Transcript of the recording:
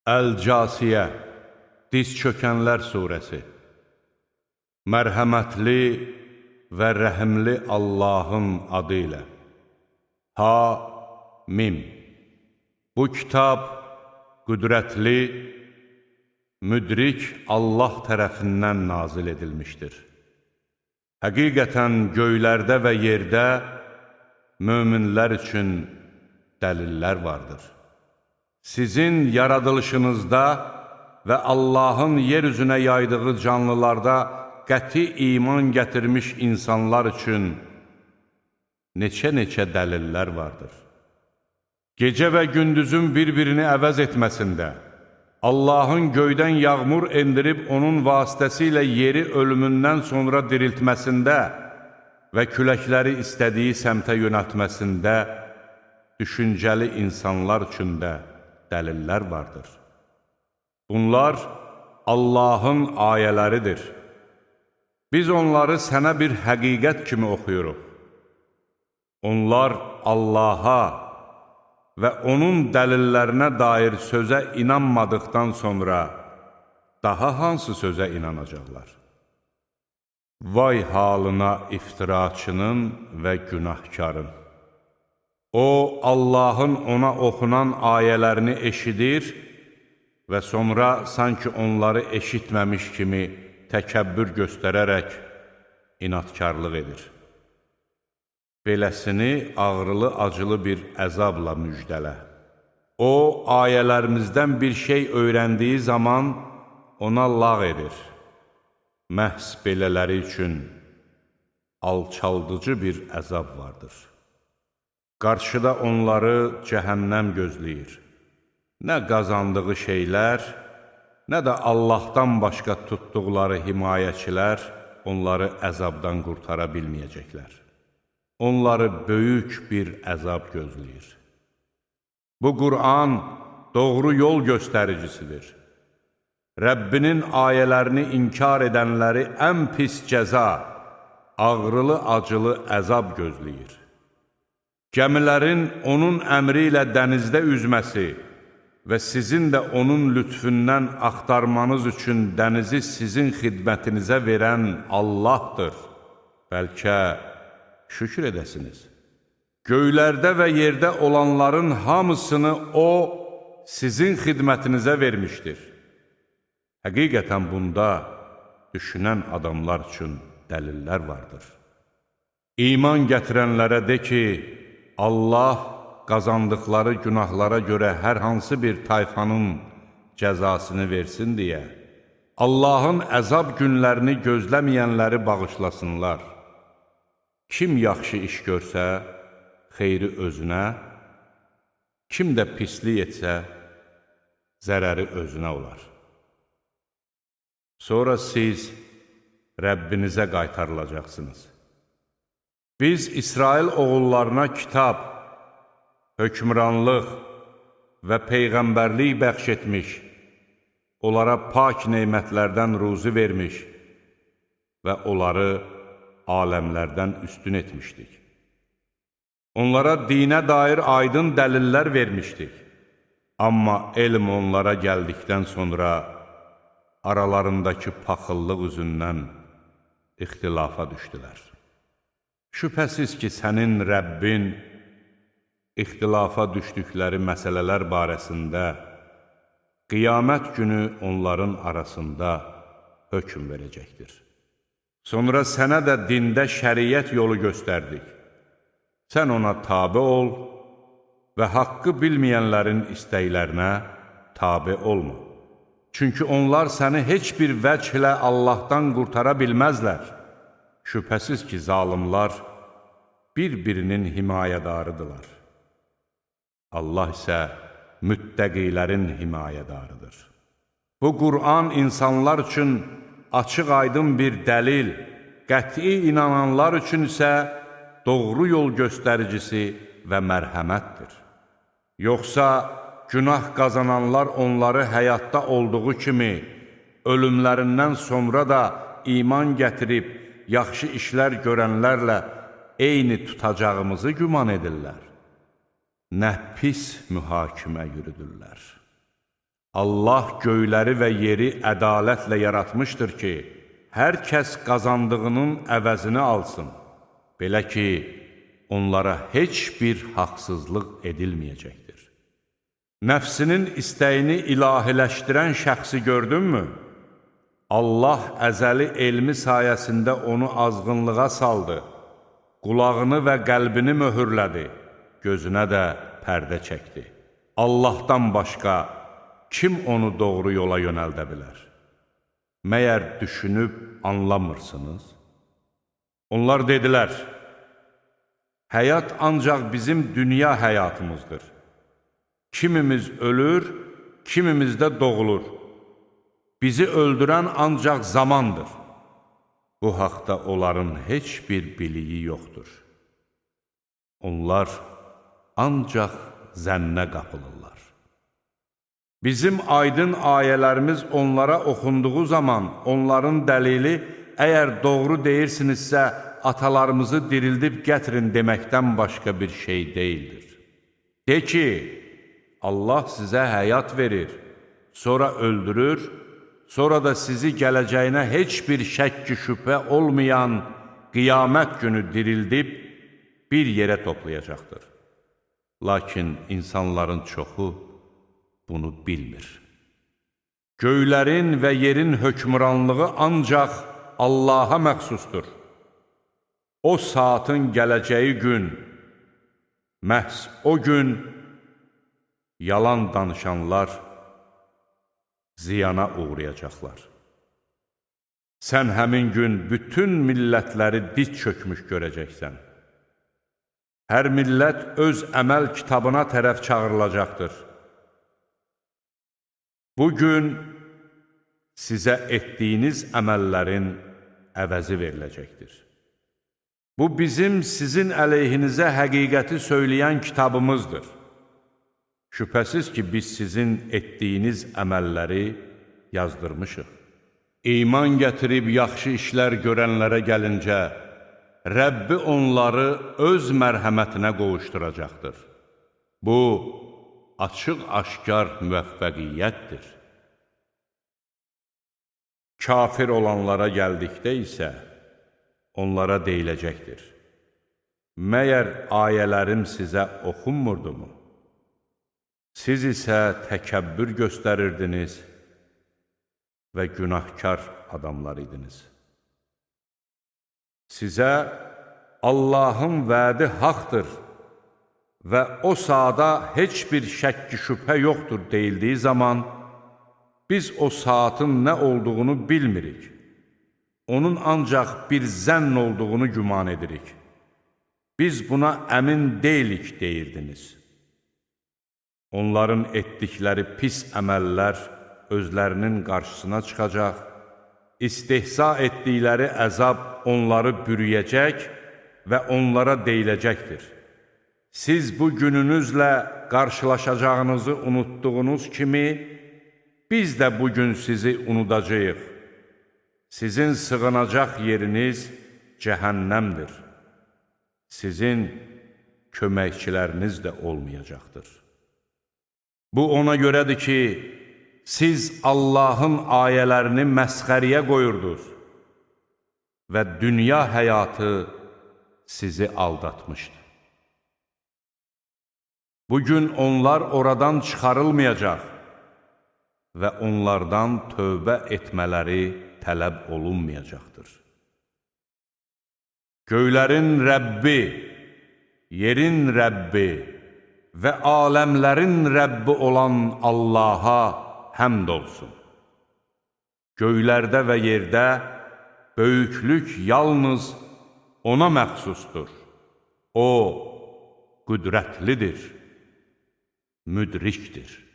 Əl-Casiyə, Diz çökənlər surəsi. Mərhəmətli və rəhimli Allahın adı ilə. Ha-Mim. Bu kitab qüdrətli, müdrik Allah tərəfindən nazil edilmişdir. Həqiqətən göylərdə və yerdə möminlər üçün dəlillər vardır. Sizin yaradılışınızda və Allahın yer üzünə yaydığı canlılarda qəti iman gətirmiş insanlar üçün neçə-neçə dəlillər vardır. Gecə və gündüzün bir-birini əvəz etməsində, Allahın göydən yağmur endirib onun vasitəsilə yeri ölümündən sonra diriltməsində və küləkləri istədiyi səmtə yönəltməsində düşüncəli insanlar üçün də dəlillər vardır. Bunlar Allahın ayələridir. Biz onları sənə bir həqiqət kimi oxuyuruq. Onlar Allaha və onun dəlillərinə dair sözə inanmadıqdan sonra daha hansı sözə inanacaqlar? Vay halına iftiraçının və günahkarın! O, Allahın ona oxunan ayələrini eşidir və sonra sanki onları eşitməmiş kimi təkəbbür göstərərək inadkarlıq edir. Beləsini ağrılı-acılı bir əzabla müjdələ. O, ayələrimizdən bir şey öyrəndiyi zaman ona lağ edir. Məhz belələri üçün alçaldıcı bir əzab vardır. Qarşıda onları cəhənnəm gözləyir. Nə qazandığı şeylər, nə də Allahdan başqa tutduqları himayəçilər onları əzabdan qurtara bilməyəcəklər. Onları böyük bir əzab gözləyir. Bu Qur'an doğru yol göstəricisidir. Rəbbinin ayələrini inkar edənləri ən pis cəza, ağrılı-acılı əzab gözləyir. Gəmilərin onun əmri ilə dənizdə üzməsi və sizin də onun lütfündən axtarmanız üçün dənizi sizin xidmətinizə verən Allahdır. Bəlkə şükür edəsiniz. Göylərdə və yerdə olanların hamısını O, sizin xidmətinizə vermişdir. Həqiqətən bunda düşünən adamlar üçün dəlillər vardır. İman gətirənlərə de ki, Allah qazandıqları günahlara görə hər hansı bir tayfanın cəzasını versin deyə, Allahın əzab günlərini gözləməyənləri bağışlasınlar. Kim yaxşı iş görsə, xeyri özünə, kim də pislik etsə, zərəri özünə olar. Sonra siz Rəbbinizə qaytarılacaqsınız. Biz İsrail oğullarına kitab, hökmranlıq və peyğəmbərlik bəxş etmiş, onlara pak neymətlərdən ruzi vermiş və onları aləmlərdən üstün etmişdik. Onlara dinə dair aydın dəlillər vermişdik. Amma elm onlara gəldikdən sonra aralarındakı paxıllıq üzündən ixtilafa düşdülər. Şübhəsiz ki, sənin Rəbbin ixtilafa düşdükləri məsələlər barəsində qiyamət günü onların arasında hökm verəcəkdir. Sonra sənə də dində şəriət yolu göstərdik. Sən ona tabe ol və haqqı bilməyənlərin istəklərinə tabe olma. Çünki onlar səni heç bir vəchlə Allahdan qurtara bilməzlər. Şübhəsiz ki, zalimlar bir-birinin himayədarıdırlar. Allah isə müttəqilərin himayədarıdır. Bu Qur'an insanlar üçün açıq-aydın bir dəlil, qəti inananlar üçün isə doğru yol göstəricisi və mərhəmətdir. Yoxsa günah qazananlar onları həyatda olduğu kimi ölümlərindən sonra da iman gətirib yaxşı işlər görənlərlə eyni tutacağımızı güman edirlər. Nə pis mühakimə yürüdürlər. Allah göyləri və yeri ədalətlə yaratmışdır ki, hər kəs qazandığının əvəzini alsın. Belə ki, onlara heç bir haqsızlıq edilməyəcəkdir. Nəfsinin istəyini ilahiləşdirən şəxsi gördünmü? Allah əzəli elmi sayəsində onu azğınlığa saldı, qulağını və qəlbini möhürlədi, gözünə də pərdə çəkdi. Allahdan başqa kim onu doğru yola yönəldə bilər? Məyər düşünüb anlamırsınız? Onlar dedilər, həyat ancaq bizim dünya həyatımızdır. Kimimiz ölür, kimimiz də doğulur. Bizi öldürən ancaq zamandır. Bu haqda onların heç bir biliyi yoxdur. Onlar ancaq zənnə qapılırlar. Bizim aydın ayələrimiz onlara oxunduğu zaman onların dəlili, əgər doğru deyirsinizsə, atalarımızı dirildib gətirin deməkdən başqa bir şey deyildir. De ki, Allah sizə həyat verir, sonra öldürür, sonra da sizi gələcəyinə heç bir şəkki şübhə olmayan qiyamət günü dirildib bir yerə toplayacaqdır. Lakin insanların çoxu bunu bilmir. Göylərin və yerin hökmranlığı ancaq Allaha məxsusdur. O saatın gələcəyi gün, məhz o gün yalan danışanlar ziyana uğrayacaqlar. Sən həmin gün bütün millətləri diz çökmüş görəcəksən. Hər millət öz əməl kitabına tərəf çağırılacaqdır. Bu gün sizə etdiyiniz əməllərin əvəzi veriləcəkdir. Bu, bizim sizin əleyhinizə həqiqəti söyləyən kitabımızdır. Şübhəsiz ki, biz sizin etdiyiniz əməlləri yazdırmışıq. İman gətirib yaxşı işlər görənlərə gəlincə, Rəbbi onları öz mərhəmətinə qovuşduracaqdır. Bu, açıq-aşkar müvəffəqiyyətdir. Kafir olanlara gəldikdə isə, onlara deyiləcəkdir. Məyər ayələrim sizə oxunmurdumu? Siz isə təkəbbür göstərirdiniz və günahkar adamlar idiniz. Sizə Allahın vədi haqdır və o saata heç bir şəkki şübhə yoxdur deyildiyi zaman, biz o saatın nə olduğunu bilmirik. Onun ancaq bir zənn olduğunu güman edirik. Biz buna əmin deyilik deyirdiniz. Onların etdikləri pis əməllər özlərinin qarşısına çıxacaq, istehza etdikləri əzab onları bürüyəcək və onlara deyiləcəkdir. Siz bu gününüzlə qarşılaşacağınızı unutduğunuz kimi, biz də bugün sizi unudacağıq. Sizin sığınacaq yeriniz cəhənnəmdir. Sizin köməkçiləriniz də olmayacaqdır. Bu ona görədir ki, siz Allahın ayələrini məsxəriyə qoyurdunuz və dünya həyatı sizi aldatmışdı. Bugün onlar oradan çıxarılmayacaq və onlardan tövbə etmələri tələb olunmayacaqdır. Göylərin Rəbbi, yerin Rəbbi və aləmlərin Rəbbi olan Allaha həmd olsun. Göylərdə və yerdə böyüklük yalnız ona məxsusdur. O, qüdrətlidir, müdrikdir.